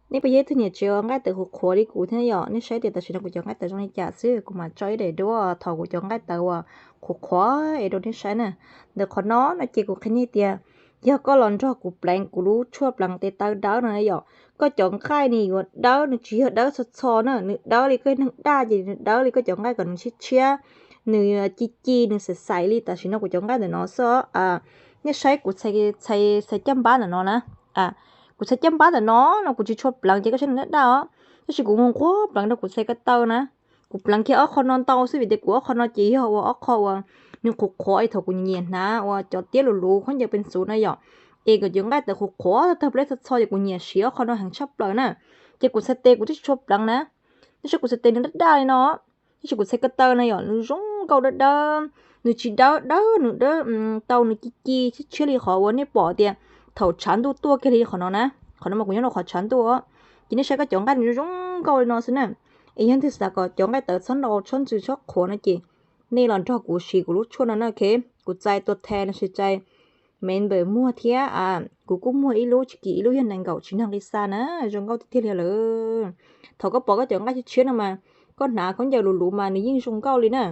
Nej puas yog ib tug niam tsev uas nqaij tawv qhuav qhuav li kuv thiab yom? Nej saib tias tam sim no kuv cov nqaij tawv zoo li cas xwb, kuv mam tso ib daim duab thaum kuv cov nqaij tawv uas qhuav qhuav es rau nej saib na. Ntawm qhov no no ces kuv qhia nej tias yog koj los nrog kuv pleev kuv lub tshuaj pleev tes taw dawb no yom, koj cov nqaij nws yuav dawb, nws tsis yog dawb txho txho na, nws dawb li koj neeg daj ces nws dawb li koj cov nqaij kom nws tshiab tshiab, nws ci ci nws xaim xaim li tam sim no kuv cov nqaij ntawm no xwb. Nej saib kuv txhais caj npab ntawm no na. Kuv txhais caj npab ntawm no no kuv tsis tshua pleev ces koj saib nws daj daj os, tab sis kuv nquag pleev rau kuv txhais ko taw na. Kuv pleev kiag ob qho no ntau xwb vim tias kuv ob qho no ces yog ua ob qho uas nws qhuav qhuav es thaum kuv nyiam hnav uas cov tiab lus luv khaub ncaws peev xwm na yom, es kom cov nqaij tawv qhuav qhuav tawg pleb txho txho ces kuv nyiam siv ob qho no heev tshaj plaws na. Ces kuv txhais tes kuv twb tsis tshua pleev na, tab sis kuv txhais tes nws daj daj li no, tab sis kuv txhais ko taw na yom, nws zoo nkauj dawb dawb, nws tsis dawb dawb, nws dawb tau nws ci ci tshiab tshiab li qhov uas nej pom tias thaum tshav ntuj tuaj kiag li qhov no na. Qhov no mas kuv nyob rau qhov tshav ntuj os, ces nej saib koj cov nqaij nws zoo nkauj li no xwb na. Es yog leej twg xav kom cov nqaij tawv txhob ntau txhob ntxhw txhob qhuav no ces nej los nrog kuv siv kuv lub tshuaj no na, ok. Kuv txais tua the los sis txais member muag thiab, kuv kuj muag ib lub tsis kim ib lub yog nees nkaum tsis neeg li xa na, zoo nkauj tiag tiag li lawm. Thaum koj pom koj cov nqaij tshiab tshiab no mas koj hnav khaub ncaws luv luv mas nws yeej zoo nkauj li na.